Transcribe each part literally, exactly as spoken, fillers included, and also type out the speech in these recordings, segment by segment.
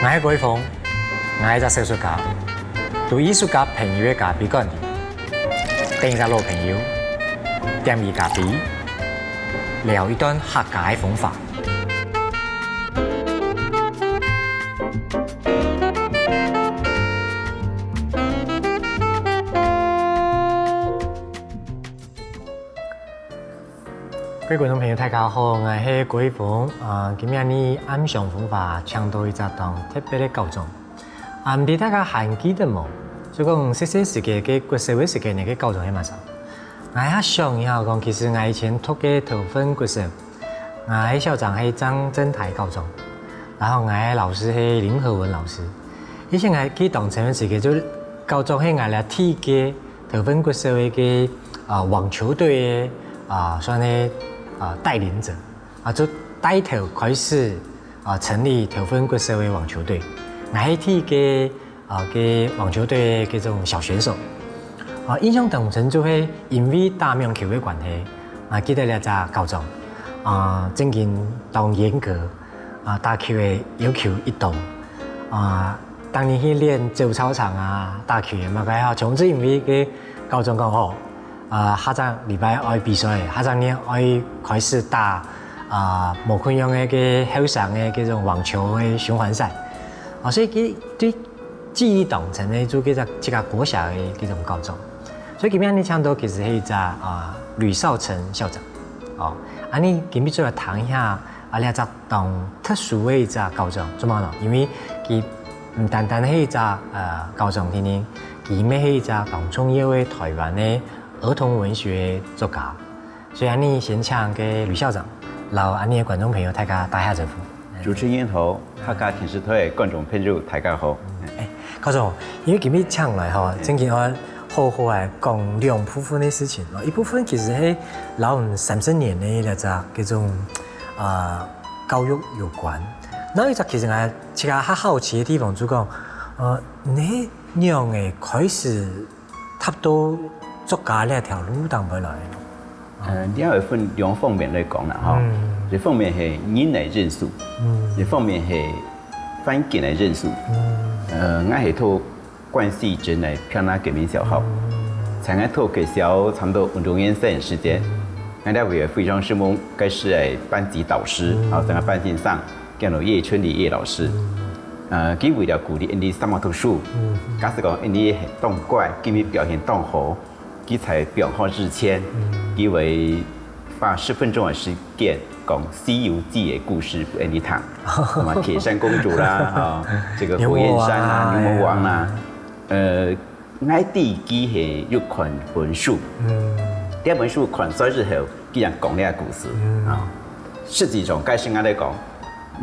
𠊎係郭一峰，𠊎係隻小說家，在藝術家朋友个咖啡館裡，等一隻老朋友，點一咖啡，聊一段客家个風華。 各位觀眾朋友，大家好，𠊎係郭一峰。啊，今日呢暗香風華請到一隻當特別个校長。啊，毋知大家還記得無？就講細細時節个國小个時節，你个校長係麼儕？𠊎還想一下講，其實𠊎以前讀个頭份國小，𠊎个校長係張正泰校長，然後𠊎个老師係林和文老師。以前𠊎記當深个時節，就校長係𠊎這第一屆頭份國小个个啊網球隊个啊算係啊帶領者啊，就帶頭開始啊成立頭份國小个網球隊。𠊎係第一屆啊个網球队个这种小选手。啊，印象当中就係因为打網球个关系，啊，记得這隻校长，啊，正經當嚴格，啊，打球个要求一等，啊，當然去練走操場啊，打球个嘛，該好，全部係因為个校长講吼，啊，下隻禮拜愛比賽，下隻月愛開始打，啊，無共樣个个後生个這種網球个循環賽。啊，所以佢對 記憶當深个就這隻這个國小个這種校長。所以今日你請到其實係一隻啊呂紹成校長，哦，啊你今日就來談一下啊這隻當特殊个一隻校長，做麼个呢？因為佢毋單單係一隻呃校長定定，佢乜係一隻當重要个台灣个兒童文學作家。 所以恁呢先請个呂校長，摎恁呢个觀眾朋友大家打下招呼。主持人好，客家電視台个觀眾朋友大家好。欸，校長，因為今日請來吼，正經愛好好來講兩部分个事情咯。一部分其實係摎三十年个這隻這種呃教育有關。然後一隻其實𠊎自家較好奇个地方就講，呃，你仰仔開始 踏到作家這條路當中來？呃，這愛分兩方面來講啦，吼。嗯。一方面係人个因素，嗯。一方面係環境个因素。嗯。呃，𠊎係讀關西鎮个平林國民小學，嗯。在𠊎讀國小差毋多五六年生个時節，嗯。𠊎這位非常承蒙該時个班級導師，嗯。啊，成个班先生， 叫做葉春里葉老師。嗯。呃，佢為了鼓勵𠊎俚上網讀書，嗯。假使講𠊎俚當乖，今日表現當好，佢在放學之前，嗯。佢會花十分鐘个時間講《西遊記》个故事分𠊎俚聽，什麼鐵扇公主啦，哈，這個火焰山啊，牛魔王啊。牛魔王啊。呃， 𠊎知佢係有看本書，嗯。這本書看煞之後，佢正講這個故事，嗯。啊。實際上，該時𠊎來講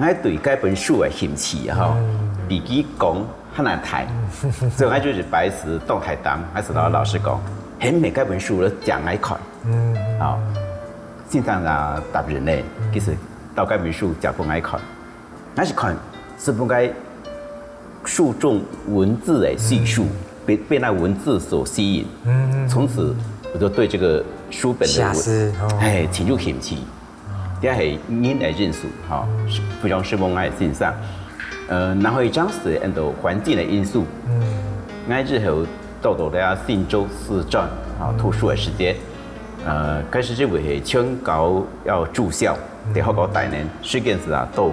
，𠊎對該本書个興趣，吼，嗯。比佢講還難大。嗯。所以𠊎就一擺就當大膽，𠊎就摎老師講，嗯。係毋係該本書正愛看？嗯。啊，先生也答應咧，嗯。其實摎該本書正分𠊎看。 𠊎係看，係分該書中文字个敘述，嗯。被，被那文字所吸引。嗯。從此我就對這個書本的文，寫詩，哦。哎，情有興趣。哦。這係人个因素，哈，嗯。非常承蒙𠊎个先生。呃，然後一張係恁多環境个因素。嗯。𠊎之後到到了新竹師專，啊，嗯。讀書个時節，呃，該時就係全校愛住校，嗯。在學校待呢，時間係啊，到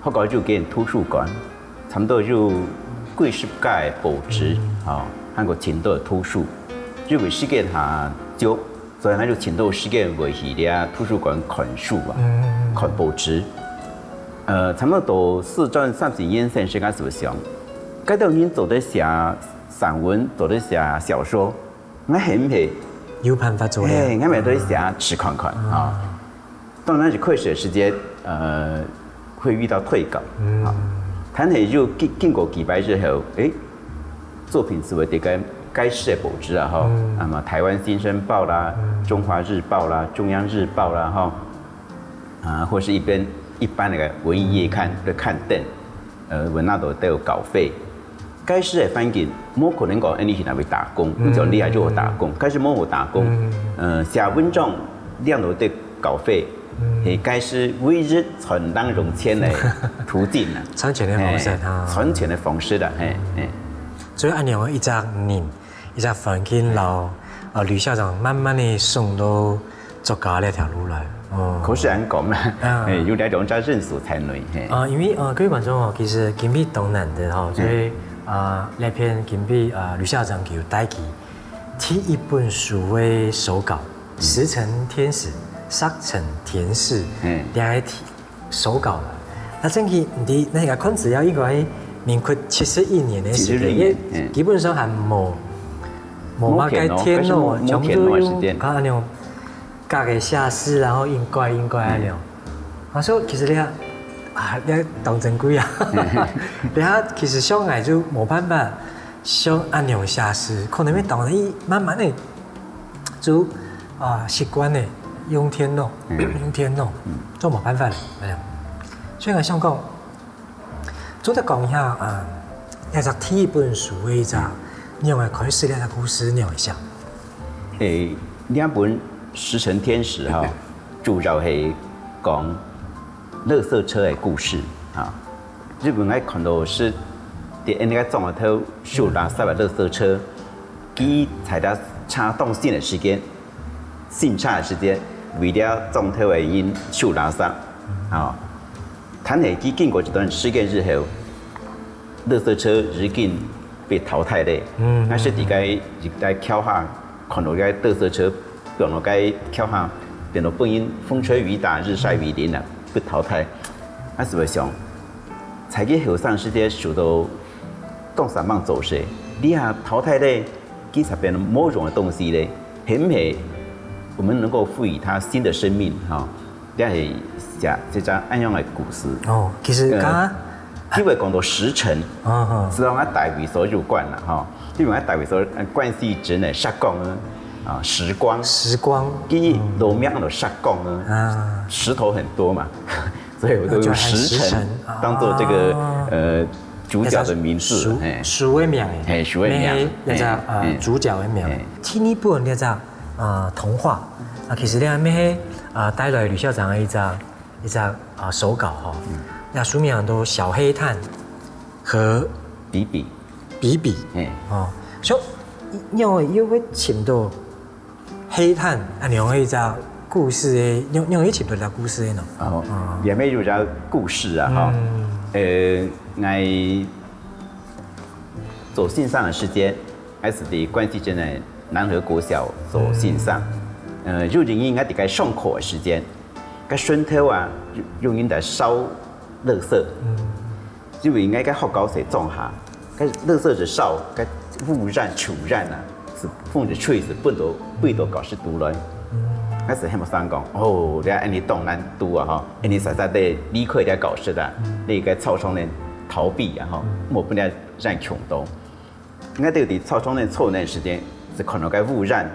學校有間圖書館，差毋多有幾十個報紙，嗯。吼，還過盡多圖書。因為時間較少，所以𠊎就盡多時間會去這圖書館看書啊，嗯。看報紙。呃，差毋多到師專三四年生時，𠊎就想，該兜人做得寫散文，做得寫小說， 𠊎係毋係有辦法做了。哎，𠊎乜做得寫試看看，嗯。啊。當然一開始个時節，呃，會遇到退稿，嗯。啊。但係又經，經過幾擺之後，哎，作品就會在該，該時个報紙啊，吼，嗯。那麼《台灣新生報》啦，嗯。《中華日報》啦，《中央日報》啦，吼，啊，或是一般，一般个文藝月刊个刊登，呃，會拿到都有稿費。 該時个環境，無可能講𠊎俚去哪位打工，嗯。毋像這下就好打工，該時無好打工。嗯。呃，寫文章領到个稿費，嗯，係該係唯一賺零用錢个途徑啊。賺錢个方式，嘿，哈。賺錢个方式啦，嘿，嘿。所以恁樣一隻人，一隻環境，然後，呃，呂校長慢慢个送到作家這條路來。哦。可是恁講啦，啊。嘿，有這兩隻因素在內，嘿。啊，因為，呃，各位觀眾哦，其實今晡日當難得吼，所以，嗯。啊，這篇今晡日，啊，呂校長佢有帶佢第一本書个手稿，《嗯。石城天使》，《石城天使》，嗯。這个題 手稿啦。該正經，你那個看資料應該民國七十一年个時間，七十一年，嗯。基本上還無，無麼个電腦，電腦，全部都用，無電腦个時間。啊，那種隔个寫字，然後印過來印過來那種。嗯。啊，所以其實你看，啊，你看當珍貴啊。嗯。你看，其實像𠊎就無辦法像恁樣寫字，可能要等佢慢慢个 就，啊，習慣了用電腦，嗯。用電腦，嗯。就無辦法了，哎呀。所以𠊎想講，做得講一下，啊，這隻第一本書个一隻，嗯。仰般開始這隻故事，仰般想。誒，這本《石城天使》哈，主要係講垃圾車个故事啊。日本𠊎看到係，在𠊎个庄仔頭收垃圾个垃圾車， 佢在該車當新个時間，新車个時間，為了庄頭个人收垃圾，哦，但係佢經過一段時間之後，垃圾車已經被淘汰了。嗯。但是在該，在該橋下看到該垃圾車，放到該橋下，變到分人風吹雨打、日曬雨淋啊，被淘汰。該時𠊎想，在佢後生時間受到當時吂做事，這下淘汰了， 佢就變無用个東西了，係毋係我們能夠賦予它新的生命，哈，這係寫這隻恁樣个故事。哦，其實剛剛，呃，因為講到石城，嗯，嗯。係同𠊎大衛所有關啦，哈，因為𠊎大衛所，呃，關西鎮个石岡啊，啊，石岡。石岡。佢老名安到石岡啊，啊。石頭很多嘛，所以我都用石城，那就喊石城，當做這個，啊。呃， 主角个名字，樹，嘿。樹个名，嘿，樹个名，乜係這隻，嘿，呃，嘿。主角个名。嘿。第二本這隻，呃，童話，啊，其實這乜係，呃，帶來呂校長个一隻，一隻，呃，手稿吼。嗯。這書名安到小黑炭和比比。比比。嘿。哦，所以，你又會尋到 黑炭，啊，仰般一隻故事个，仰，仰般尋到這故事个呢？哦，哦。這乜有一隻故事啊，哈。嗯。呃，𠊎做先生个時間，𠊎係在關西鎮个南河國小做先生。嗯。呃，有一日𠊎在該上課个時間，該脣頭啊，有，有人在燒垃圾。嗯。 因為𠊎个學校係庄下，該垃圾一燒，該污染、臭染啊，係風一吹，係飛到，飛到教室肚來。嗯。該時喊學生講：「哦，這恁樣當難堵啊，吼，恁樣煞煞个離開這教室啊，嗯。你該操場內逃避啊，吼，嗯。莫分這染囥到。」𠊎兜在操場內坐个時間，係看到該污染，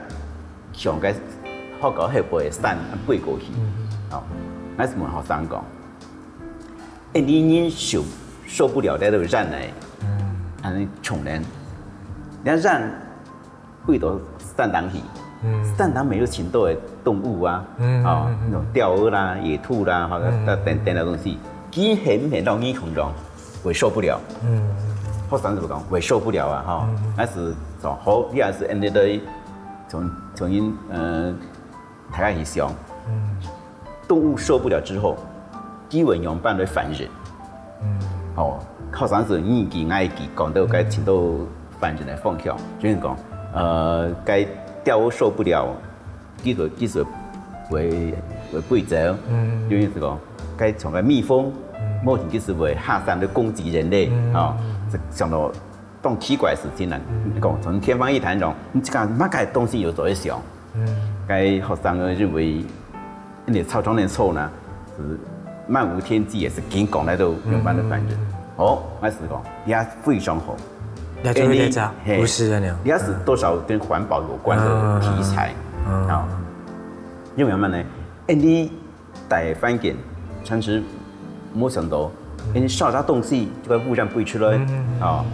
向該學校後背个山飛過去。嗯。哦，𠊎係問學生講： 哎，你人受，受不了這種染呢，嗯。恁樣囥呢，人染飛到山頂去，嗯。山頂乜有盡多个動物啊，嗯，哦，嗯，嗯，嗯。那種鳥兒啦、野兔啦，吼，嗯，嗯，等等个東西，佢係毋係讓你囥囥，會受不了？嗯。學生就講，會受不了啊，吼，嗯，嗯。但是說，好，你還是恁樣个，從，從因，呃，大家去想，嗯。動物受不了之後，佢會仰般來反應？嗯。哦，學生係你記𠊎記，講到該尋到反應个方向，就係講，呃，該鳥受不了，佢就，佢就會，會飛走。嗯。有人係講，該像該蜜蜂，嗯。某種佢係會下山來攻擊人類，嗯。哦，這想到 當奇怪个事情啊，嗯。講從天方夜譚中，你這個麼个東西有做得想？嗯。該學生啊認為，因為操場內坐呢，係漫無天際，也係緊講來都仰般个反應。嗯。哦，𠊎係講，也非常好。也就係這隻，因為，嘿，故事恁樣。也係多少跟環保有關个題材。嗯。啊。因為麼个呢？因為 大環境，常時無想到，因為燒隻東西就會污染飛出來，嗯。哦。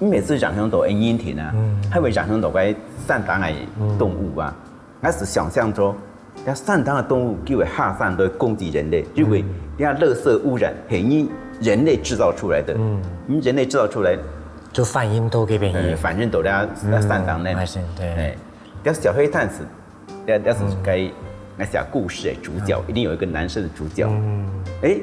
你每次影響到人體啊，嗯。還會影響到該山頂个動物啊。嗯。𠊎係想像著，該山頂个動物就會下山來攻擊人類，因為這垃圾污染係人類製造出來个，嗯，人類製造出來，就反映到該片去，反映到這山頂呢，還是對，哎，該小黑炭係，這這係該該寫故事个主角，一定有一個男生的主角，哎，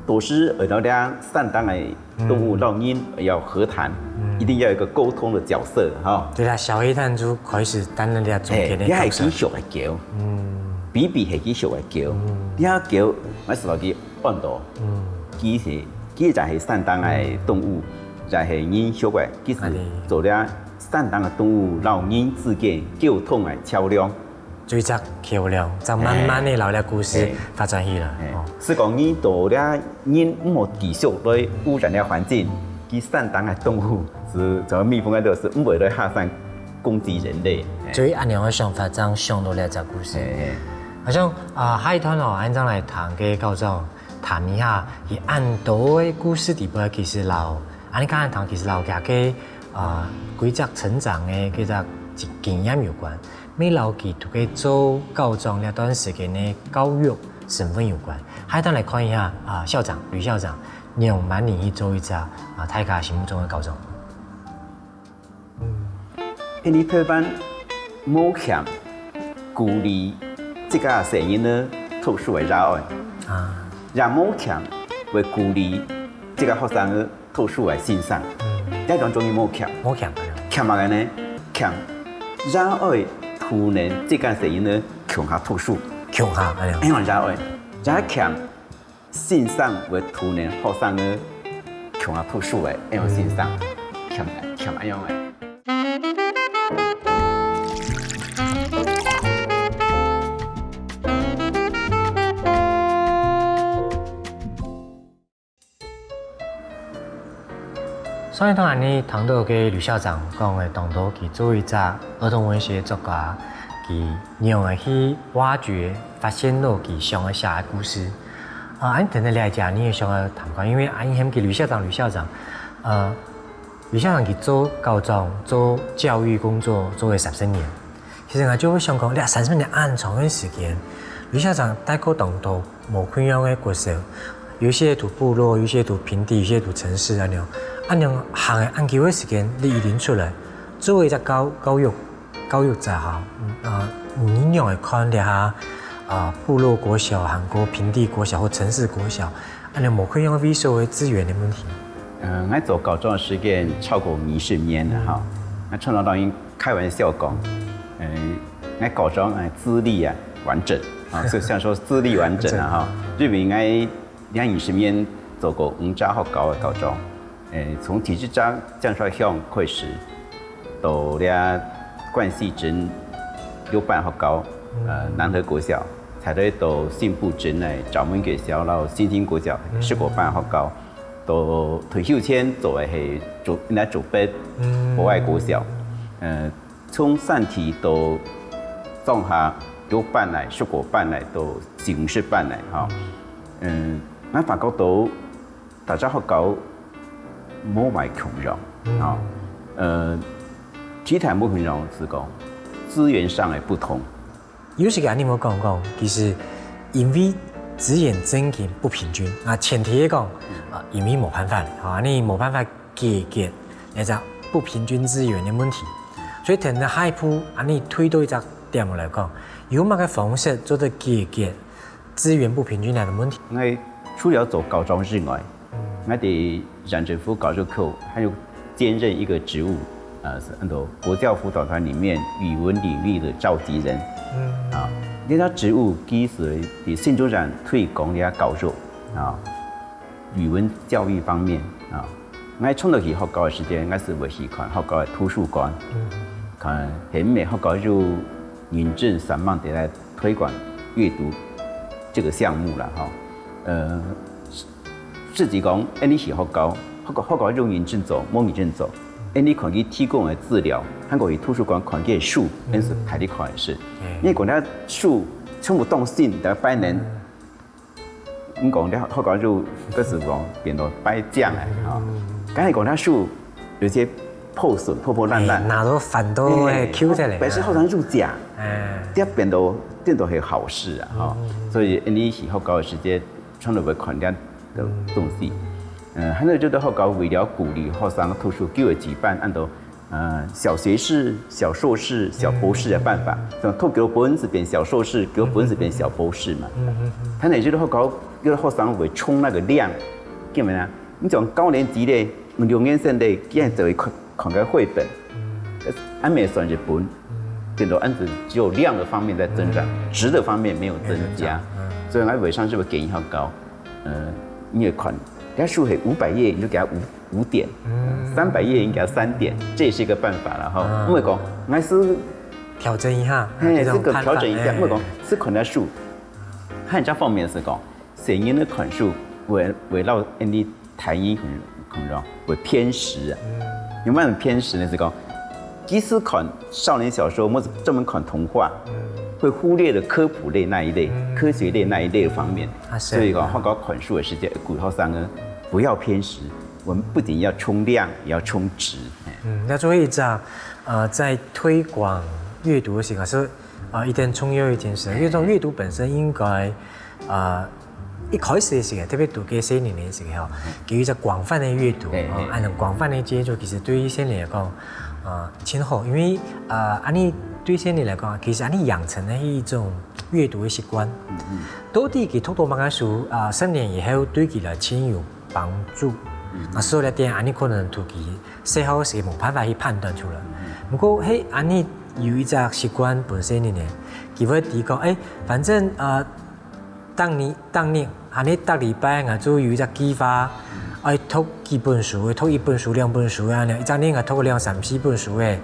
都係圍繞這山頂个 動物摎人愛和談，一定愛有一個溝通个角色哈。對啦，小黑炭就開始擔任這中間个角色。哎，這係佢畜个狗，嗯，比比係佢畜个狗，這狗，𠊎係摎佢安到，嗯，佢係佢就係山頂个動物，就係人畜个，佢係做這山頂个動物摎人之間溝通个橋梁。 做一隻橋梁，正慢慢个摎這故事發展起來。哦，係講你到這人毋好繼續來污染這環境，佢山頂个動物係像蜜蜂个，就係毋會來下山攻擊人類。所以恁樣个想法，正想到這隻故事。好像啊，下一段哦，恁樣來談个校長，談一下，佢恁多个故事底背，其實摎，恁樣看談，其實摎佢个啊，規隻成長个這隻經驗有關。 乜摎佢在該做校長這段時間个教育成分有關。下一段來看一下啊，校長，呂校長，仰般你去做一隻啊，大家心目中个校長？現在臺灣無欠鼓勵自家細人仔讀書个爺哀，啊，也無欠會鼓勵自家學生仔 讀書个先生，這當中有無欠？無欠，欠麼个呢？欠爺哀同等自家細人仔共下讀書，共下，哎呀，哎呀爺哀，也欠先生會同等學生仔共下讀書个，哎呀先生，欠欠恁樣个。 上一段恁樣聽到个呂校長講个當多，佢做一隻兒童文學作家，佢仰般去挖掘、發現到佢想愛寫个故事。啊，恁聽到這下，你也想愛談看，因為恁樣喊佢呂校長，呂校長，呃，呂校長佢做校長、做教育工作做了三十年， 其實𠊎就會想講，這三十年恁長个時間，呂校長帶過當多無共樣个角色，有一些在部落，有一些在平地，有一些在城市恁樣，恁樣行个恁久个時間，你一定出來，作為一隻教教育教育者哈，啊，你仰般看這下啊部落國小、還過平地國小或城市國小，恁樣無共樣位所个資源个問題？嗯，𠊎做校長个時間超過二十年了哈，𠊎常常摎人 開玩笑講，呃，𠊎校長𠊎資歷啊完整啊，所以雖然說資歷完整啊哈，因為𠊎兩二十年做過五隻學校个校長，呃，從第一隻江川鄉開始，到這關西鎮六班學校，呃，南和國小，再來到新埔鎮个樵門國小，然後新興國小，十五班學校。 到退休前做个係竹，應該竹北博愛國小，呃，從山地到莊下有搬來，十五搬來到新竹搬來，哈，嗯，𠊎發覺到大隻學校無麼共樣，哈，呃，其他無共樣係講資源上个不同。 有時間你有講講，其實因為資源正經不平均，啊，前提係講，啊，因為無辦法，吼，你無辦法解決這隻不平均資源个問題。所以聽到下一步，啊，你推到一隻點來講，有麼个方式做得解決資源不平均个問題？ 除了做校長之外，𠊎在縣政府教育局還有兼任一個職務，呃，是安到國教輔導團裡面語文領域的召集人。啊，這個職務其實在新竹縣推廣這個教育啊，語文教育方面啊，𠊎常常去學校个時間，𠊎係會去看學校个圖書館，看係毋係學校有認真上網个來推廣閱讀這個項目啦，吼。呃， 實際講，恁呢去學校，學校學校有認真做，無認真做，恁呢看佢提供个資料，還過去圖書館看佢个書，恁係大家看个事。你講這書全部當新，大家擺等，你講這學校就該係講變到擺靚个吼。剛才講這書有些破損、破破爛爛，拿到翻到會Q出來，表示學生有食，這變到真都係好事啊，吼。所以你去學校个時節，全都會看這个東西。嗯，還有就係學校為了鼓勵學生讀書，就會舉辦恁多，呃，小學士、小碩士、小博士个辦法。像讀幾本就變小碩士，幾本就變小博士嘛。嗯嗯嗯。佢等就係學校，有个學生會衝那個量，叫咩啊？你講高年級咧，六年生咧，佢等就會看看个繪本，還沒算日本，變到恁樣只有量的方面在增長，質的方面沒有增加。所以𠊎會上就會建議佢講，呃，你也看，人家書係五百頁，你就給他五五點，三百頁你給他三點，這也是一個辦法了哈。因為講，還是調整一下，嘿，這種這個調整一下，看法因為講，是看他書，還有一方面是講，細人仔看書，會會讓你大人可能可能會偏食啊。有沒有偏食呢？是講，即使看少年小說，或者專門看童話，會忽略了科普類那一類、科學類那一類的方面。啊是所以講，學校看書的時間，鼓勵學生呢不要偏食，我們不僅要衝量，也要衝質。嘿嗯，那最後一隻，呃，在推廣閱讀的時候，是呃一點重要一件事，因為這種閱讀本身應該，呃，一開始的時候，特別讀給細人的時候，給予一個廣泛的閱讀，嘿嘿啊，恁樣廣泛的接觸，其實對於細人來講，呃，真好，因為呃，恁樣對細人來講，其實恁樣養成了一種閱讀的習慣。到底佢讀到麼个書，啊，成年以後對佢來真有幫助。啊，所以來講，恁樣可能讀佢細項時無辦法去判斷出來。不過，嘿，恁樣有一隻習慣本身呢，佢會知講，哎，反正呃，當你當你，恁樣逐禮拜𠊎就有一隻計劃，愛讀幾本書，讀一本書、兩本書啊，一隻年𠊎讀兩三四本書誒，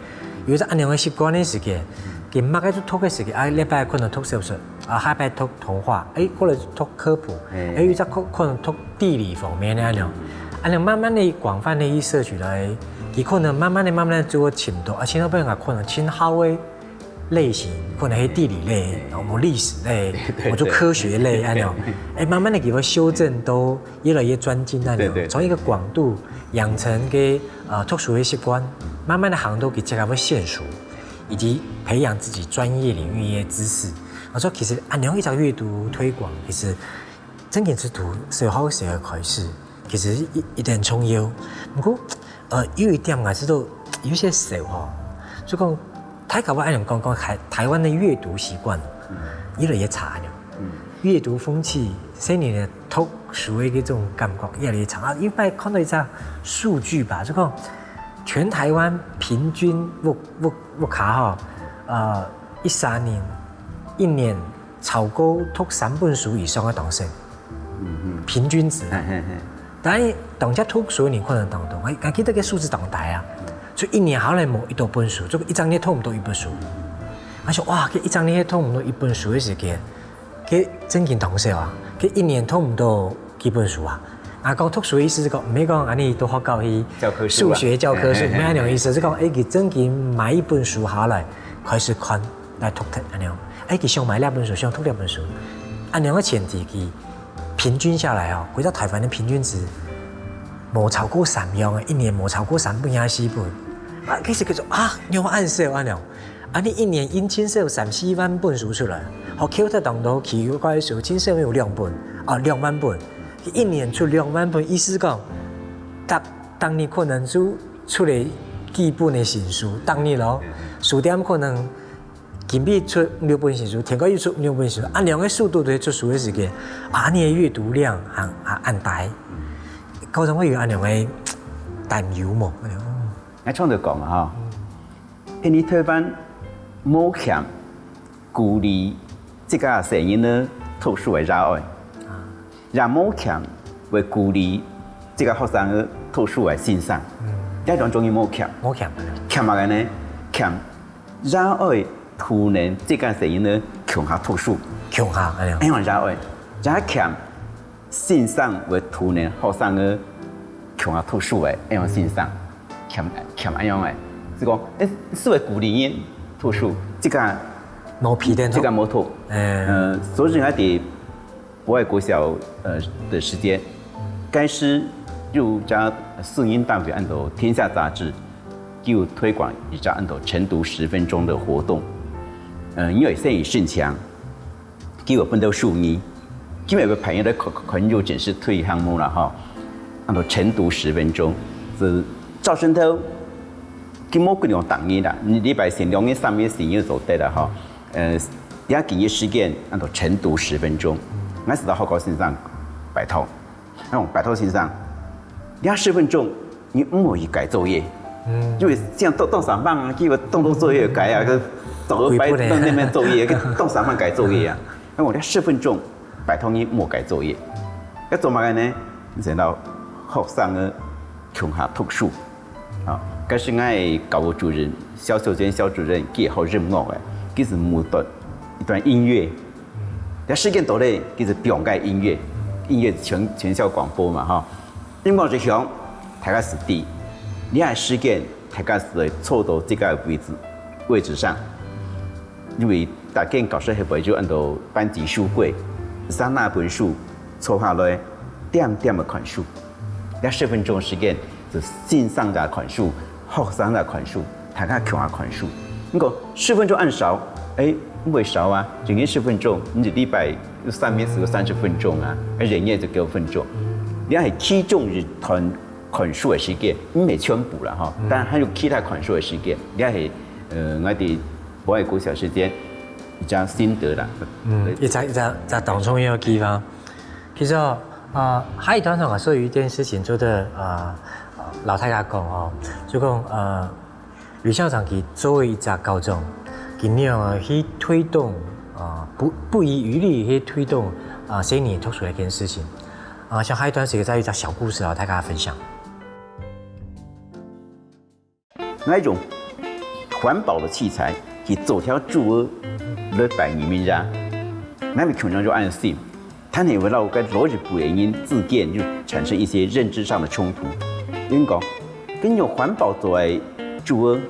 有一隻恁樣个習慣的時間，佢麼个就讀个時間，啊，禮拜可能讀小說，啊，下擺讀童話，哎，過來讀科普，哎，有一隻可可能讀地理方面的恁樣，恁樣慢慢的廣泛的去攝取來，佢可能慢慢的、慢慢的就會尋到，啊，尋到變成可能真好的類型，可能係地理類，然後無歷史類，或者科學類恁樣，哎，慢慢的佢會修正到越來越專精恁樣，對對對從一個廣度養成个呃讀書的習慣，慢慢的行到佢自家會嫻熟，以及培養自己專業領域的知識。我說其實恁樣一隻閱讀推廣，其實正經係對小學時个開始，其實一一點重要。不過，呃，有一點𠊎知道有些少吼，就講大家會恁樣講講台台灣的閱讀習慣越來越差了。閱讀風氣，細人仔讀書的這種感覺越來越差。啊，一擺看到一張數據吧，就講全台灣平均屋屋屋下吼，呃，一儕人一年超過讀三本書以上个當少，平均值。嘿嘿嘿，但係當下讀書个人可能當多，我我記得个數字當大啊，就一年可能無幾多本書，就一隻月讀毋到一本書。我想哇，佢一隻月讀毋到一本書个時間，佢正經當少啊，佢一年讀毋到幾本書啊。啊，講讀書个意思係講，毋係講恁樣到學校去教科書啊數學教科書，嘿嘿嘿毋係恁樣个意思，係講，哎，佢正經買一本書下來，開始看，來讀讀恁樣。哎，佢想買這本書，想讀這本書，恁樣个前提，佢平均下來哦，回到台灣的平均值，無超過三樣，一年無超過三本抑四本。啊，其實叫做啊，仰恁少恁樣。啊，你一年印真少三四萬本書出來，學校得當多奇怪个書，真少有兩本，啊，兩萬本。一年出兩萬本，意思講，逐逐日可能就出來幾本个新書，逐日咯，書店可能今晡日出五六本新書，天光日出五六本新書，恁樣个速度在出書个時間，啊，你个閱讀量還還恁大，高中會有恁樣个擔憂無？那創作講啊哈，現在台灣無欠鼓勵自家細人仔讀書个熱愛，也無欠會鼓勵自家學生仔讀書个先生，這兩種人無欠。無欠，欠麼个呢？欠熱愛、推動自家細人仔共下讀書，共下恁樣。恁樣熱愛，也欠先生會推動學生仔共下讀書个恁樣先生，欠欠恁樣个，係講，誒，係會鼓勵人讀書，這个無批定這个無讀，嗯呃，所以𠊎在博愛國小呃的時間，該時有隻聖經大學安到天下雜誌，就推廣一隻安到晨讀十分鐘的活動。呃，因為生意盛強，佢會分到手藝，今日个朋友來看看有正式推項目啦吼，安到晨讀十分鐘，係朝晨頭，佢無規定逐日啦，你禮拜三、兩日、三日、四日做得啦吼。呃，也今日時間安到晨讀十分鐘，𠊎係到學校先生拜託，𠊎講拜託先生，這十分鐘你毋好去改作業，因為這樣當當上班啊，佢會當當作業改啊，佢早就擺到那邊作業，當上班改作業啊。 那我這十分鐘，拜託你莫改作業。要做麼个呢？你先到學生个共下讀書。啊，該時𠊎个教務主任，蕭秀娟蕭主任，佢好音樂个，佢係無段一段音樂。這時間到咧，佢係放个音樂，音樂全全校廣播嘛，哈。音樂一響，大家係知，這个時間大家係坐到自家个位置位置上。 因為逐間教室後背就安到班級書櫃，先拿本書坐下來，恬恬个看書。這十分鐘時間，就先生在看書，學生在看書，大家共下看書。你講十分鐘恁少，欸，毋會少啊，一日十分鐘，你一禮拜有三日係有三十分鐘啊，欸，一日就九分鐘。這係其中一段看書个時間，毋係全部啦吼，當然還有其他看書个時間，這係，呃，𠊎在 博愛國小時間一隻心得啦。嗯，一隻一隻一隻當重要个地方。其實哦，呃，還有一段上啊，說有一件事情做得呃，呃，摎大家講哦，就講呃，呂校長佢作為一隻校長，佢仰般去推動啊，不不遺餘力去推動啊，細人讀書這件事情。啊，像還有一段時間，再有一隻小故事啊，大家分享。 𠊎用環保个器材去做條豬仔來拜義民爺。𠊎个鄉長就恁樣想，但係會摎該老一輩个人之間就產生一些認知上的衝突。有人講，該用環保做个豬仔，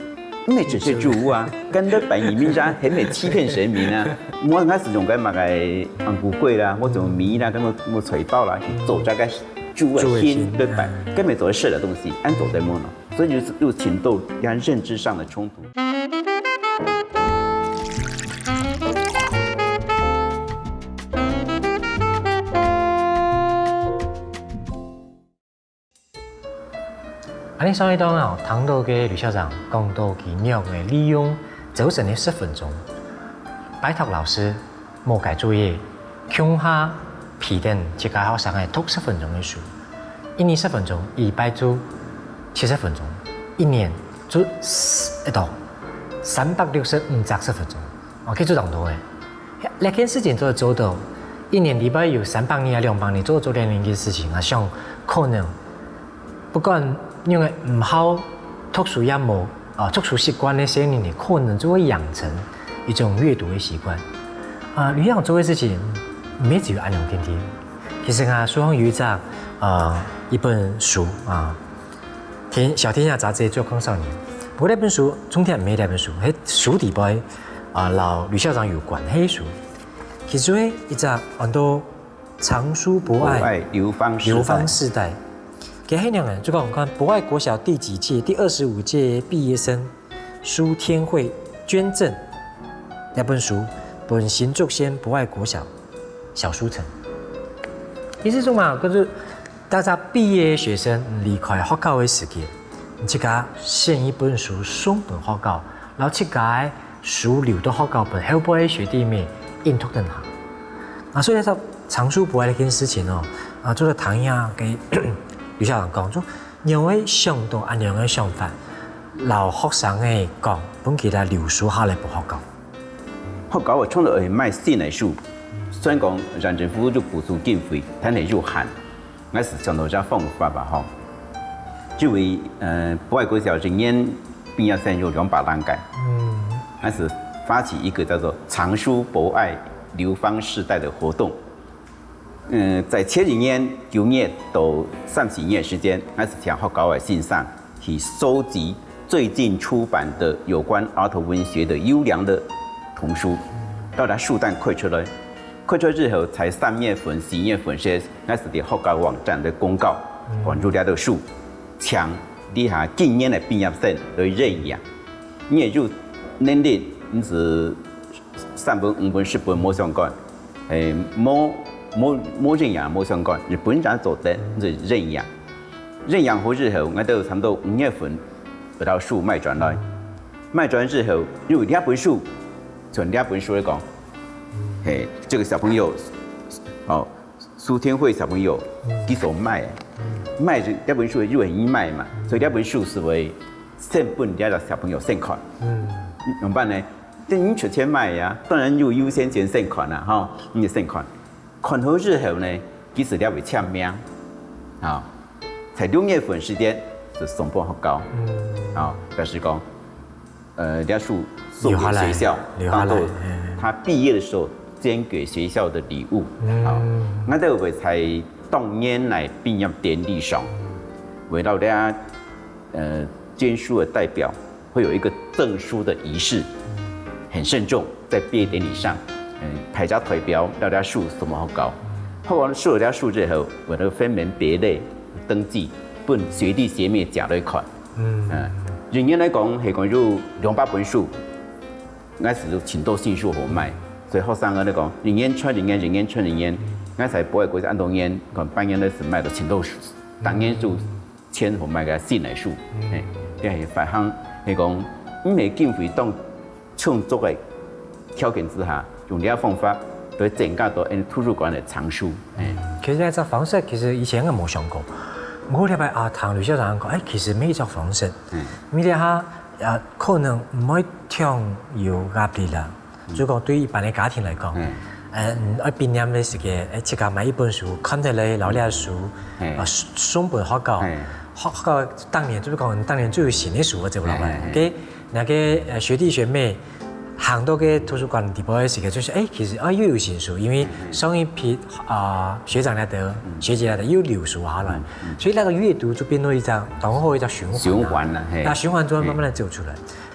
毋係真實豬仔啊，該來拜義民爺，係毋係欺騙神明啊？𠊎𠊎係用該麼个紅龜粿啦，或者米啦，該麼个菜包啦，去做這个豬仔心來拜，該毋係做實个東西，恁做得無呢？ 所以就有盡多這樣認知上的衝突。恁樣上一段啊，聽到个呂校長講到佢仰般利用朝晨个十分鐘，拜託老師 無改作業，共下陪等自家學生仔讀十分鐘个書。一日十分鐘，一禮拜就七十分鐘，一年就一到三百六十五隻十分鐘，哦，該就當多欸。這件事情做得做到，一年禮拜有三百日啊、兩百日做得做這樣个事情啊，想可能 不管仰般毋好讀書也無，啊，讀書習慣个細人仔，可能就會養成一種閱讀个習慣。啊，呂校長做个事情，毋係只有恁樣定定。其實啊，書上有一隻，啊，一本書啊，天小天下雜誌周刊少年。不過這本書重點毋係這本書，係書底背啊，摎呂校長有關係个書。其中一隻安到 藏書博愛，博愛流芳世代。流芳世代。佢係仰般呢，就講看博愛國小第幾屆，第二十五屆畢業生蘇天慧捐贈這本書，分新竹縣博愛國小小書城。意思講嘛，就是大家畢業个學生離開學校个時間，自家選一本書送分學校，然後自家个 書留到學校分後輩个學弟妹印讀等下。啊，所以說藏書博愛這件事情哦，啊，做得聽一下个呂校長講，就仰會想到恁樣个想法，摎學生仔講，分佢兜留書下來分學校。學校啊，從來愛買新个書，雖然講縣政府有補助經費，但係有限。 𠊎係想到一隻方法吧吼，因為呃，博愛國小一年畢業生有兩百零個，𠊎係發起一個叫做藏書博愛流芳世代的活動。嗯，在前一年九月到三四月時間，𠊎係請學校个先生去收集最近出版的有關兒童文學的優良的童書，到達書單開出來， 開出之後，在三月份、四月份時，𠊎係在學校網站个公告，關注這兜書，請這下今年个畢業生來認養。你也有能力，你係三本、五本、十本無相干，誒，無無無認養無相關，日本人做得就認養。認養好之後，𠊎兜差不多五月份，會到樹賣轉來。賣轉之後，因為這本書，從這本書來講，嘿，這個小朋友，哦，蘇天慧小朋友，佢所賣，賣這本書因為已經賣嘛，所以這本書係會先分這個小朋友先看。嗯，怎麼辦呢？ 等你出錢買呀，當然有優先權先看啦，吼，你先看。看好之後呢，其實你會簽名，啊，在六月份時間就送分學校，啊，表示講，呃，這書送給學校，留下來，當做他畢業的時候捐給學校的禮物，啊，𠊎兜會在當年來畢業典禮上，圍繞這，呃，捐書的代表 會有一個贈書的儀式，很慎重，在畢業典禮上，嗯，派隻代表拿這書送分學校。學校收了這書之後，會分門別類登記，分學弟學妹借來看。嗯，人員來講，係講有兩百本書，𠊎係有盡多新書好賣，所以學生來講，人員傳人員，人員傳人員，𠊎在博愛國小恁多年，看半年來係賣到盡多書，當年就 錢同買个新个書，嘿，這係發行，係講，毋係經費當充足个條件之下，用這方法來增加到𠊎圖書館个藏書，嘿。其實這隻方式其實以前𠊎無想過，毋過這擺啊，聽呂校長講，哎，其實乜一隻方式，因為這下啊，可能毋會忒有壓力啦。 就講對一般个家庭來講，嗯，愛畢業个時間，哎，自家買一本書，看得來，摎這書，啊，送送分學校，學校當年就係講當年最有新个書，𠊎知無啦？該該个呃學弟學妹行到个圖書館裡背个時間，就係哎，其實啊又有新書，因為上一批啊學長那兜、學姐那兜又留書下來，所以那個閱讀就變成一隻當好一隻循環，循環了，嘿，那循環就會慢慢的走出來。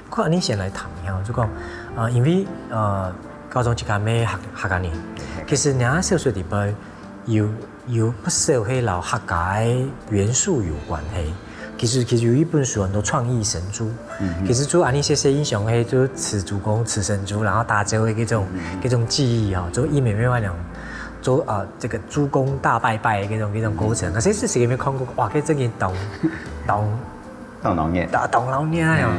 可恁樣先來談一下，就講，呃，因為呃，校長自家乜客客家人，其實你个小說裡背有有不少係摎客家个元素有關係。其實其實有一本書安到創意神豬，其實就恁樣細細印象係就吃豬公、吃神豬，然後打招呼个這種這種記憶哦，就一面面那種，就啊這個豬公大拜拜个這種這種過程。可是細細个乜看過，哇，這真个當當 當鬧熱。當當鬧熱啊！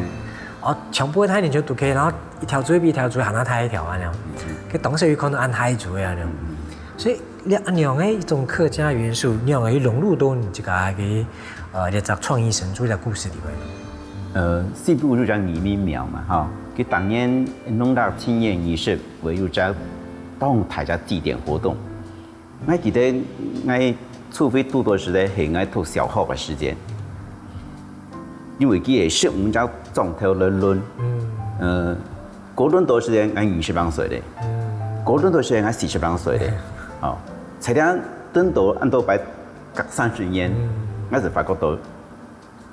哦，全部个大人就都可以，然後一條豬比一條豬還較大一條恁樣，該當時有可能恁大隻个恁樣。所以你恁樣个一種客家元素，你樣个融入到你自家个呃這隻創意神豬个故事裡背。呃，西部有隻義民廟嘛，吼，佢當年農曆七月二十，會有隻當大隻祭典活動。 𠊎記得𠊎初回堵到時節係𠊎讀小學个時間，因為佢係十五隻莊頭來輪，呃，過輪到時間𠊎二十零歲咧，過輪到時間𠊎四十零歲咧，哦，在這輪到恁多擺隔三十年，𠊎就發覺到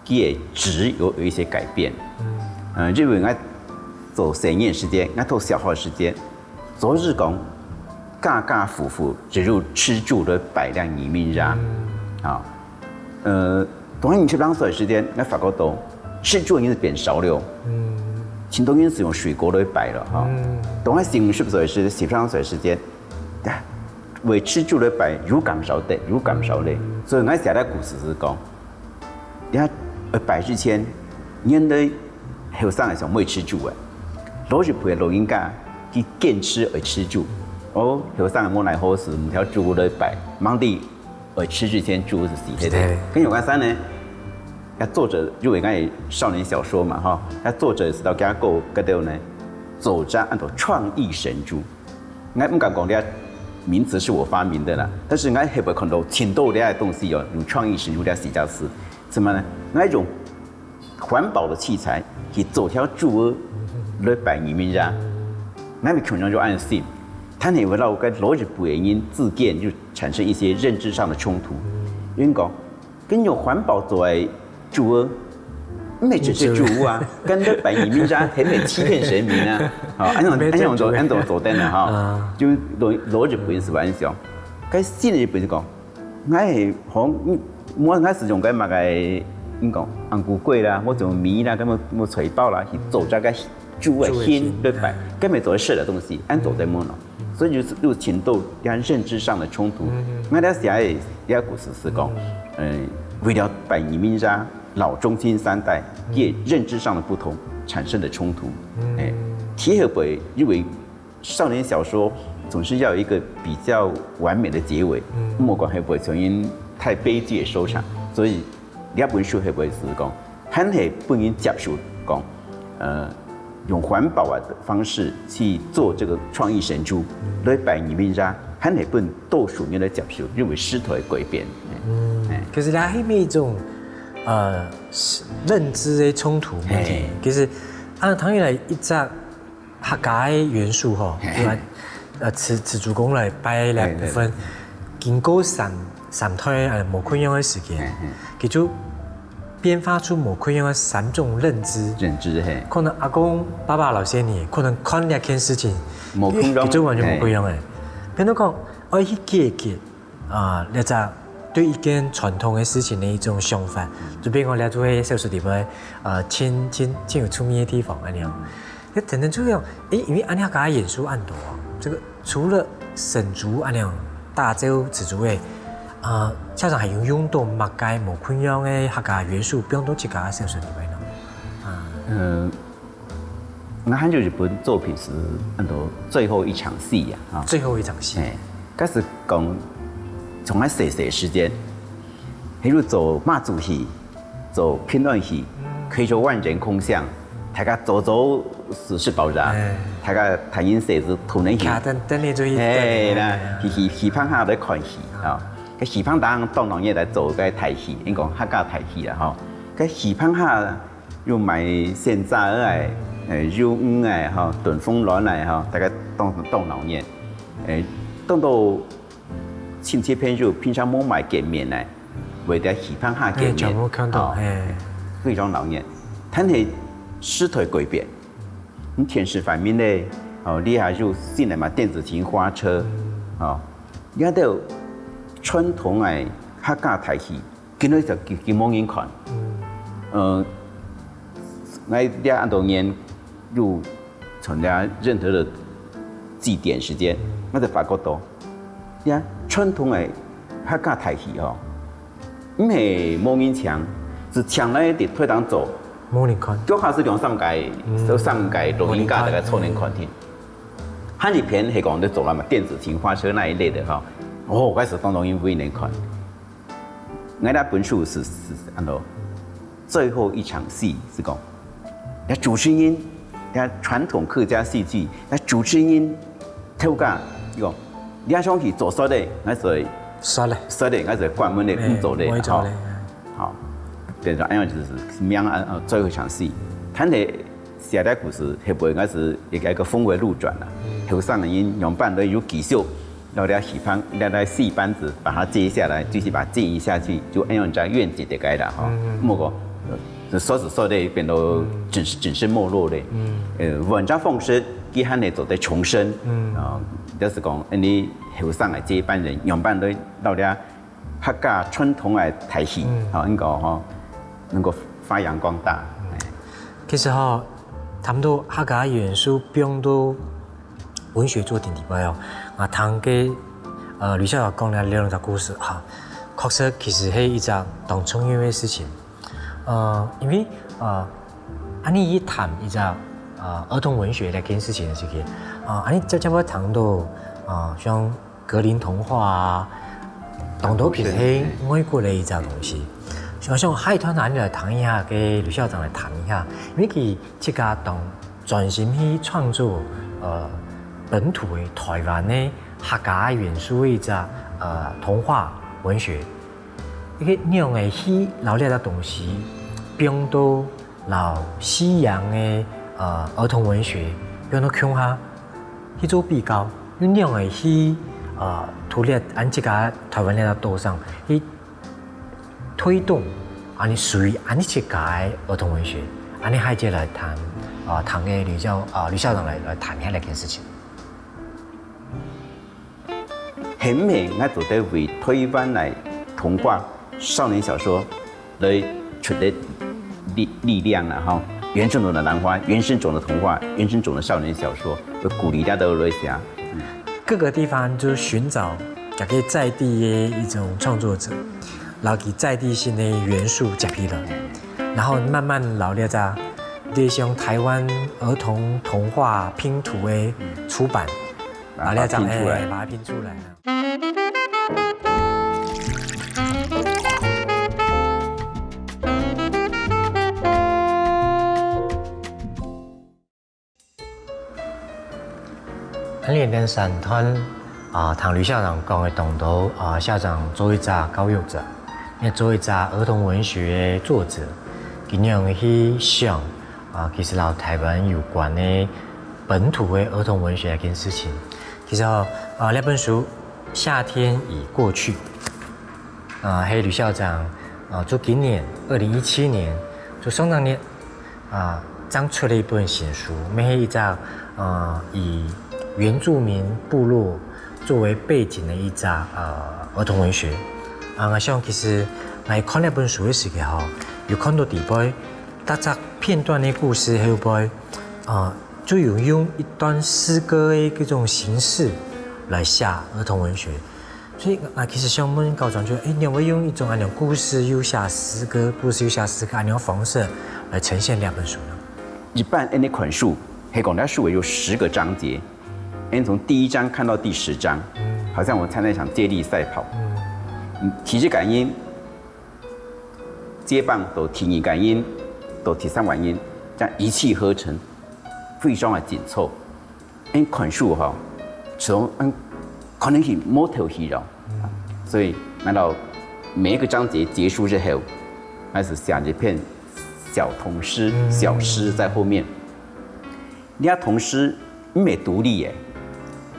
佢个質有有一些改變。嗯，因為𠊎做細人時間，𠊎讀小學時間，總係講家家戶戶只有吃豬來拜這義民爺。啊，呃，當然二十零歲時間，𠊎發覺到吃豬已經係變少了。嗯，盡多人係用水果來拜了哈。當然四五十歲時，四十零歲時間，啊，會吃豬來拜又減少咧，又減少咧。所以𠊎寫个故事係講， 你看，呃，拜之前，原來後生个時候毋會食豬个，老一輩个老人家，佢堅持愛食豬。哦，後生个無奈何，係毋挑豬來拜，吂知愛食之前豬係死忒个。係。跟有關係呢，該作者因為𠊎少年小說嘛，吼，該作者係到該個該兜呢，作者安到創意神豬。 𠊎毋敢講這名詞是我發明的啦，但是𠊎後背看到盡多這个東西哦，用創意神豬這四隻字，怎麼呢？𠊎用環保的器材去做條豬仔來拜義民爺，𠊎乜共樣就恁樣想，但係會摎該老一輩个人之間就產生一些認知上的衝突。有人講， 跟用環保做个豬仔，毋係直接豬仔啊，跟這拜義民爺，係毋係欺騙神明啊？吼，恁樣恁樣做，恁樣做得呢，吼，就老老一輩係恁樣想。該新一輩就講，𠊎係好，嗯，𠊎𠊎係用該麼个，你講紅龜粿啦，𠊎用米啦，該麼麼菜包啦，去做這个豬个心來拜，根本做得食个東西，恁做得無喏？所以就是有挺多这样认知上的冲突。那他写的这个故事是讲，嗯，为了百年名家老中青三代，也认知上的不同产生的冲突。哎，贴合不因为少年小说总是要有一个比较完美的结尾，莫管会不会曾经太悲剧的收场，所以这本书会不会是讲，还是不能接受讲，呃，用环保啊的方式去做这个创意神珠，来摆里面家，还是不能多数人来接受，认为石头的改变。嗯，可是它还有一种呃认知的冲突问题，就是啊，唐一来一直。 客家个元素吼，呃，自自主公来拜个部分，經過三三代呃無共樣个時間，佢就變化出無共樣个三種認知。認知嘿，可能阿公、爸爸、老先生，可能看這件事情，無共樣，佢就完全無共樣个。變到講，愛去解決啊，這隻對一件傳統个事情个一種想法，就變講這就係小說裡背呃，盡盡盡有趣味个地方，恁樣。 該等等就講，誒，因為恁樣客家元素恁多啊，這個除了沈竹恁樣大招紫竹誒，啊，校長還有用到麼个無共樣个客家元素，放到自家个小說裡背呢？啊，嗯，我還有一本作品是安到最後一場戲呀，啊，最後一場戲，哎，該係講從我細細時間，還有做媽祖戲。 做平安戲，可以說萬人空巷，大家做做四十包扎，大家談人生是同人戲。卡等等你注意。哎，那戏戏戏棚下來看戲啊，个戲棚當當然也來做个大戲，應講客家大戲啦吼。个戲棚下又賣仙草个，呃，肉圓个吼，燉鳳卵个吼，大家當當鬧熱，哎，當到親戚朋友平常無買見面呢。 會在戲棚下見面，全部看到，哎，非常鬧熱。但係時代改變，你電視畫面咧，哦，你還有新个嘛電子琴、花車，哦，這兜傳統个客家大戲，今日就根根無人看。嗯，呃，𠊎這恁多年有 參加任何个祭典時間，𠊎就發覺到，呀，傳統个客家大戲吼，毋係無人請，係請來在台頂做，無人看，腳下係兩三个，兩三个老人家大家坐等看定。還一片係講在做啦嘛，電子琴、花車那一類个吼，哦，該係當當有人看。𠊎這本書係係安到 最後一場戲係講，該主持人，該傳統客家戲劇，該主持人頭家講，這場戲做煞个，𠊎就煞个，煞个，𠊎就關門个，毋做个，毋做个，好，變成恁樣就係名啊，最後一場戲，但係寫个故事，後背𠊎係一個一個峰迴路轉啦，後生个人樣般都有繼續。 然後這戲棚，這這戲班子把它接下來，繼續把它經營下去，就恁樣在願景的該啦哈。莫講，呃，說是說的變到真是真是沒落的。呃，換隻方式，佢還能做得重生。啊，就是講，恁呢後生个這一班人，樣般都到這客家傳統个大戲，啊，應該吼，能夠發揚光大。其實吼，談到客家元素放到 文學作品裡背哦，啊，聽个呃呂校長講了兩隻故事哈，確實其實係一隻當重要个事情。呃，因為呃，恁呢一談一隻呃兒童文學這件事情个時間，啊，恁呢接接會談到啊，像格林童話啊，當多其實係外國个一隻東西。想想海豚啊，你來談一下，跟呂校長來談一下，因為佢自家當 專心去創作呃本土个台灣个客家个元素个一隻呃童話文學。一個仰仔去摎這隻東西放到摎西洋个呃兒童文學放到共下去做比較，又仰仔去呃佇這恁自家台灣這隻島上去 推動恁呢屬於恁呢自家个兒童文學，恁呢下一節來談，啊，談个呂校啊呂校長來來談下這件事情。係毋係𠊎做得為台灣來童話、少年小說來出力力力量啦吼，原生種的童話、原生種的童話、原生種的少年小說，來鼓勵大家來寫。各个地方就尋找這个在地个一種創作者，然後以在地性的元素接起來，然後慢慢摎這隻類似像台灣兒童童話拼圖的出版，把它拼出來，把它拼出來。恁樣个三段啊，聽呂校長講个當多啊，校長做一隻教育者，也做一隻兒童文學个作者，佢仰去想啊，其實摎台灣有關个本土个兒童文學這件事情。其實吼，啊，這本書《夏天已過去》，啊，係呂校長啊，就今年二零一七年，就上兩年啊，正出了一本新書，乜係一隻啊，以原住民部落作為背景的一隻啊，兒童文學。啊，𠊎想其實𠊎看這本書个時節吼，有看到底背，逐隻片段个故事後背，啊，就有用一段詩歌个這種形式來寫兒童文學。所以𠊎其實想問校長，就，欸，你會用一種恁樣故事又寫詩歌，故事又寫詩歌恁樣个方式來呈現這本書呢？一般恁樣看書，係講這書有十个章節，恁樣從第一章看到第十章，好像我參加一場接力賽跑，嗯，第一个音，接棒到第二个音，到第三个音，這樣一氣呵成，非常个緊湊。恁看書吼，從，嗯，可能係摸頭去了。所以，難道每一個章節結束之後，還是寫一篇小童詩、小詩在後面？你看童詩，毋係獨立个，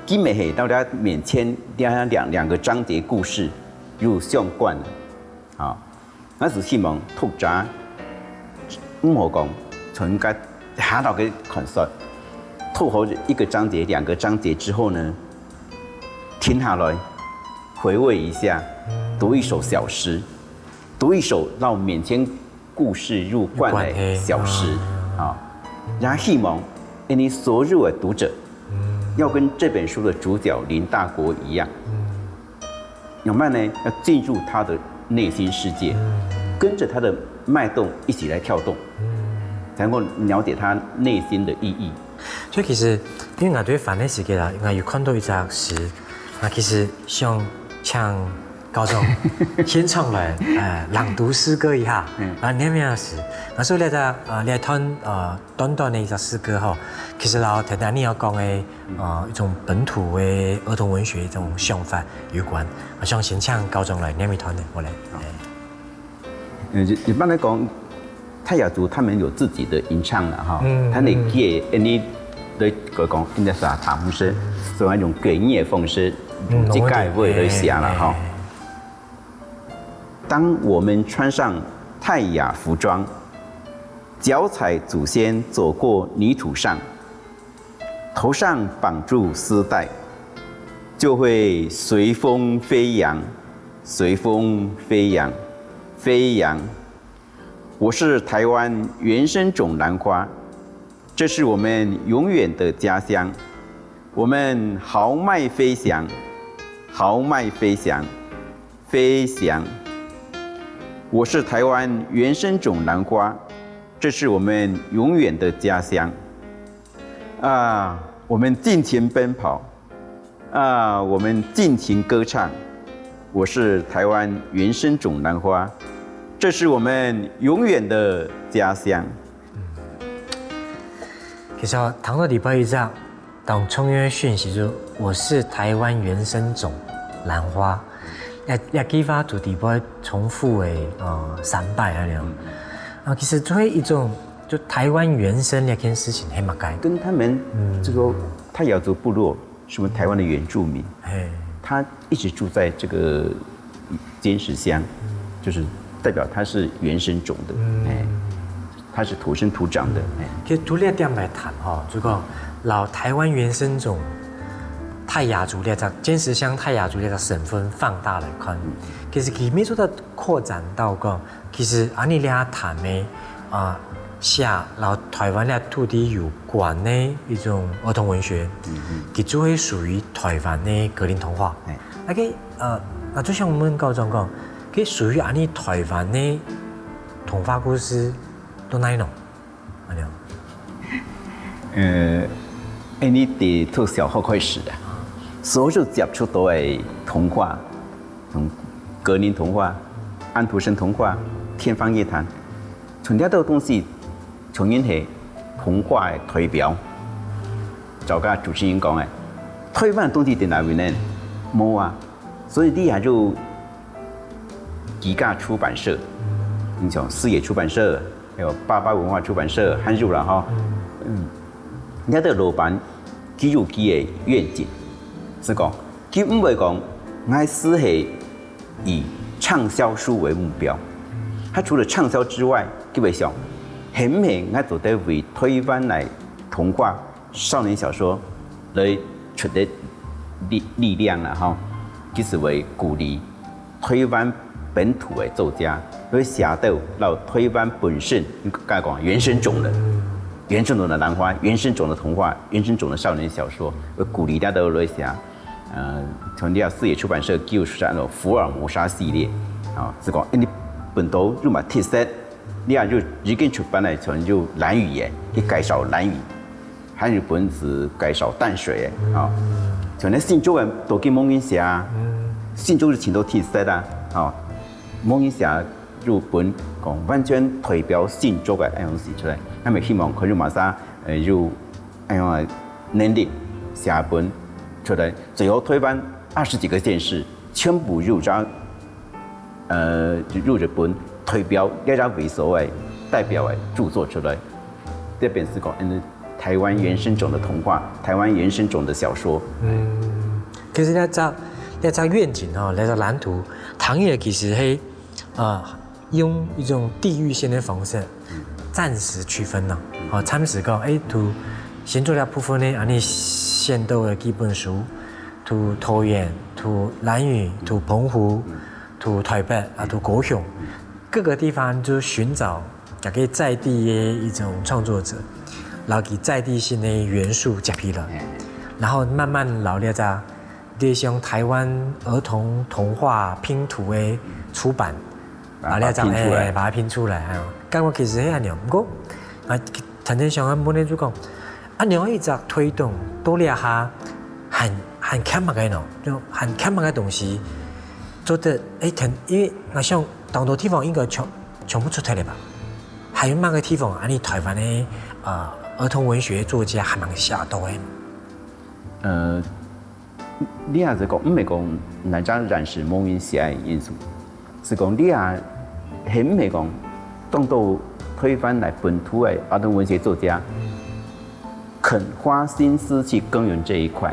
佢乜係到底面前兩，兩，兩個章節故事有相關个。 啊，𠊎係希望讀者毋好講從該下頭个看書，讀好一個章節、兩個章節之後呢，停下來回味一下，讀一首小詩，讀一首摎面前故事有關个小詩，啊，也希望恁樣所有个讀者，要跟這本書的主角林大國一樣， 要慢慢呢，要進入他的內心世界，跟著他的脈動一起來跳動，才能夠了解他內心的意義。所以其實，因為𠊎對翻个時節啦，𠊎有看到一隻詩，啊，其實想請校長現場來，呃，朗讀詩歌一下，嗯，啊，念念詩。啊，所以這隻，呃，這段，呃， 短短个一隻詩歌吼，其實摎頭先你有講个，呃，一種本土个兒童文學一種想法有關。𠊎想先請校長來念一段呢，好咧。嗯，一，一般來講，泰雅族他們有自己的吟唱啦，哈，嗯，他們也，嗯，恁樣來講，應該是啊，他們是用哽咽个方式，嗯，這個話來寫啦，哈。當我們穿上泰雅服裝， 腳踩祖先走過泥土上，頭上綁住絲帶，就會隨風飛揚，隨風飛揚，飛揚。我是台灣原生種蘭花，這是我們永遠的家鄉。我們豪邁飛翔，豪邁飛翔，飛翔。我是台灣原生種蘭花， 這是我們永遠的家鄉。啊，我們盡情奔跑，啊，我們盡情歌唱。我是台灣原生種蘭花，這是我們永遠的家鄉。其實聽到這擺一隻 當重要个訊息就係，我是台灣原生種蘭花。這，這句話就底背重複个，呃，三擺恁樣。啊，其實做一種，就台灣原生這件事情係麼个？跟他們，嗯，就說泰雅族部落是我們台灣的原住民，嘿，他一直住在這個尖石鄉，就是代表他是原生種的，嗯，哎，他是土生土長的，哎。其實對這點來談吼，就講摎台灣原生種泰雅族這隻，尖石鄉泰雅族這隻身份放大來看，其實佢乜做得擴展到講，其實恁樣這談个，啊，寫摎臺灣這土地有關个一種兒童文學，佢就會屬於臺灣个格林童話。啊，該，呃，𠊎就想問校長講，該屬於恁呢臺灣个童話故事到哪呢？恁呢。呃，恁呢對讀小學開始啊，所有接觸到个童話，從格林童話、安徒生童話、天方夜譚， 像這兜東西，全然係童話个代表。照該主持人講个，臺灣東西在哪位呢？無啊，所以這下就幾家出版社，你像視野出版社，還有八八文化出版社，還有啦吼。嗯，這兜老闆，佢有佢个願景，係講，佢毋會講，𠊎係 以暢銷書為目標。佢除了暢銷之外，佢會想，係毋係𠊎做得為臺灣个童話、少年小說來出點力，力量啦吼，其實會鼓勵臺灣本土个作家，來寫兜摎臺灣本身，應該講原生種个，原生種个蘭花、原生種个童話、原生種个少年小說，會鼓勵大家來寫。 呃，像這視野出版社就有出產个福爾摩沙系列，啊，係講，欸，你本土有麼特色，你啊就已經出版个，像有蘭嶼个，去介紹蘭嶼，還有本係介紹淡水个，啊，像該新竹个都幾無人寫啊，新竹係盡多特色啊，啊，無人寫，有本講完全代表新竹个恁樣寫出來，𠊎等希望可以馬上，呃，有 恁樣个能力寫本出來，最後臺灣二十幾個縣市全部有這，呃，有一本代表這隻位所个代表个著作出來。這便係講，嗯，臺灣原生種个童話，臺灣原生種个小說。嗯，其實這隻，這隻願景吼，這隻藍圖，唐寅其實係，啊， 用一種地域性个方式，暫時區分咯。哦，暫時講，欸，在新竹這部分呢，恁呢選到个幾本書，在桃園、在蘭嶼、在澎湖、在臺北啊，在高雄，各個地方就尋找這個在地个一種創作者，摎佢在地性个元素接起來，然後慢慢摎這隻 就像臺灣兒童童話拼圖个出版，啊，啊，這隻，把它拼出來。欸，把它拼出來，啊，感覺其實係恁樣。毋過，啊，陳先生啊，問題就講，啊，恁樣一直推動到這下，還，還欠麼个呢？就還欠麼个東西做得，欸，聽，因為𠊎想，當多地方應該全，全部出忒了吧？還有麼个地方，恁呢臺灣个，呃，兒童文學作家還吂寫到个？呃， 你也係講，毋係講哪隻縣市無人寫个因素，係講你也，係毋係講，當多臺灣來本土个兒童文學作家，肯花心思去耕耘這一塊。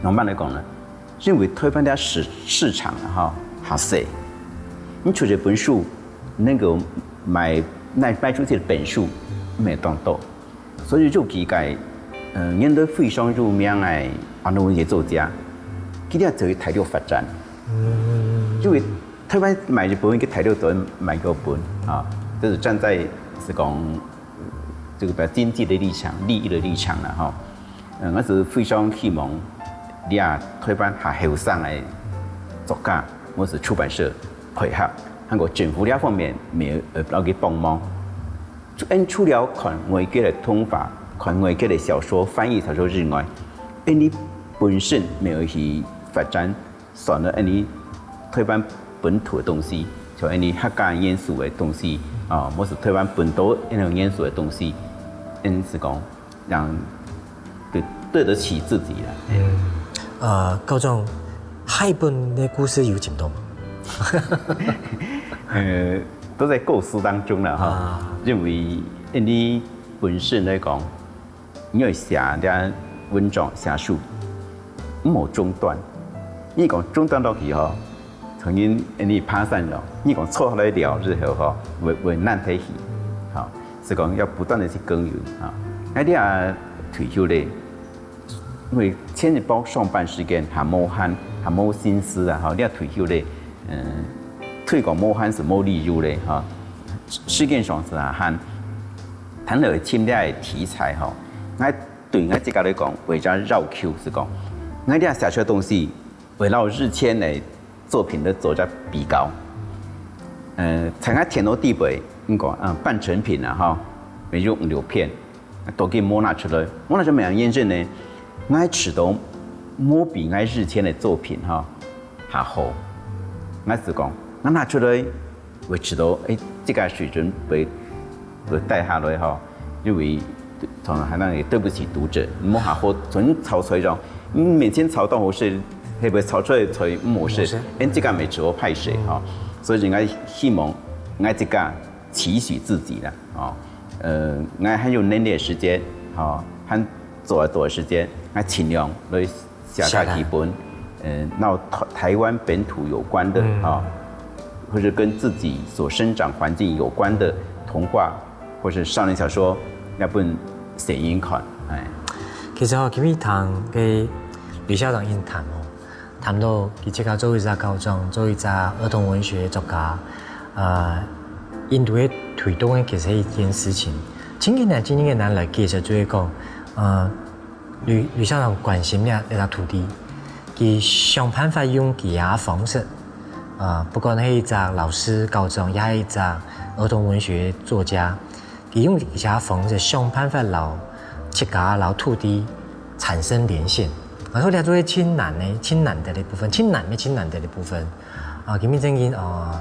仰般來講呢？因為臺灣个市，市場啊，吼，較細，你出一本書，能夠賣，賣，賣出去个本數，毋係當多。 所以就佢个，呃，現代非常有名个兒童文學作家，佢兜就去大陸發展。因為臺灣賣一本，去大陸就賣幾本啊，這係站在係講這個比較經濟个立場、利益个立場啦，吼。呃，𠊎係非常希望，你啊，臺灣較後生个作家，或係出版社配合，還過政府這方面，也，呃，摎佢幫忙。 就恁除了看外國个動畫、看外國个小說、翻譯小說之外，恁呢本身也愛去發展，算了恁呢臺灣本土个東西，像恁呢客家元素个東西，啊，或係臺灣本土恁呢元素个東西，恁係講，讓對，對得起自己啦。嗯，呃，校長，下一本个故事有進度無？呃，都在構思當中了哈。啊。因為恁呢本身來講，你愛寫這文章、寫書，毋好中斷。你講中斷落去吼，可能你爬山了，你講坐下來尞之後吼，會，會懶忒去，吼，係講要不斷地去耕耘啊。該你啊退休咧， 因為前一晡上班時間還無閒，還無心思啊，吼，你也退休咧，嗯，退講無閒係無理由咧，吼，時間上係還閒，談到尋這个題材吼，𠊎對𠊎自家來講，會較要求係講，𠊎這寫出來个東西，會摎日前个作品來做隻比較。呃，在𠊎電腦底背，應該，呃，半成品啊，吼，也有五六篇，都已經無拿出來，無拿出來，麼个原因呢？𠊎試著無比𠊎日前个作品，吼，較好。𠊎係講，𠊎拿出來， 會試著，欸，這个水準會，會帶下來吼，因為常常還那個對不起讀者，你莫好好從頭做一種，你每天做當好勢，會不會做出來做毋好勢？毋好勢。欸，這个毋係做歹勢吼，所以𠊎希望𠊎自家期許自己啦，吼，呃，𠊎還有能力个時間，吼，還做得到个時間，𠊎盡量來 寫下幾本，呃，摎台，台灣本土有關的，嗯。啊，或者跟自己所生長環境有關的童話，或是少年小說，也分細人看，欸。其實吼，今日聽个呂校長應談吼，談到佢自家做一隻校長，做一隻兒童文學作家，呃，印度个推動个其實一件事情，真个難，真个難來解釋，就係講，呃， 呂，呂校長關心這，這塊土地，佢想辦法用佢个方式，呃，不管係一隻老師、校長，也係一隻兒童文學作家，佢用佢个方式想辦法摎自家摎土地產生連線。然後這就係盡難个、盡難得个部分，盡難个、盡難得个部分。啊，今日正經，呃，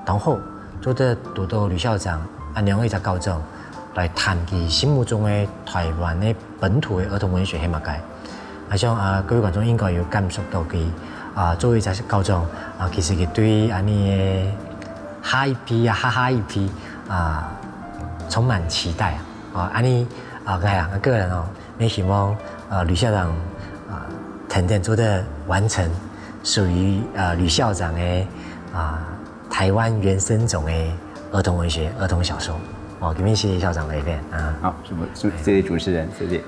當好，做得堵著呂校長恁樣一隻校長，來談佢心目中个台灣个 本土个兒童文學係麼个。啊，像，啊，各位觀眾應該有感受到佢，啊，作為一隻校長，啊，其實佢對恁呢个下一批啊，下下一批，啊，充滿期待啊。啊，恁呢，啊，𠊎啊，𠊎個人哦，也希望，啊，呂校長，啊，跈等做得完成屬於，啊，呂校長个，啊，台灣原生種个兒童文學、兒童小說。哦，今日謝謝校長來一遍啊。好，什麼，謝謝主持人，謝謝。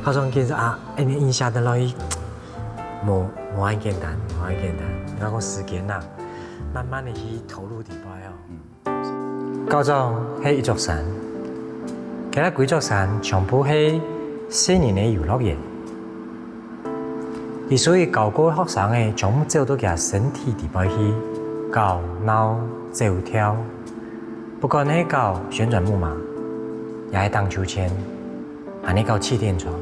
校長，其實啊，恁呢印象等落去，無，無恁簡單，無恁簡單。你看講時間啊，慢慢个去投入裡背哦。校長係一座山，佢个歸座山全部係細人个遊樂園。佢所以教過學生个，全部走到佢身體裡背去，搞鬧、走跳，不管係搞旋轉木馬，也係盪秋千， 還係搞氣墊床，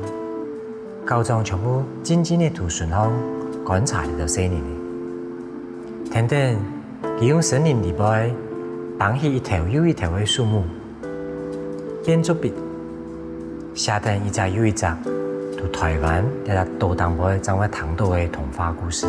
校長全部靜靜个在脣項觀察這兜細人仔。跈等佢用森林裡背挷起一頭又一頭个樹木，變作筆，寫等一隻又一隻在台灣這隻島頂背正會聽到个童話故事。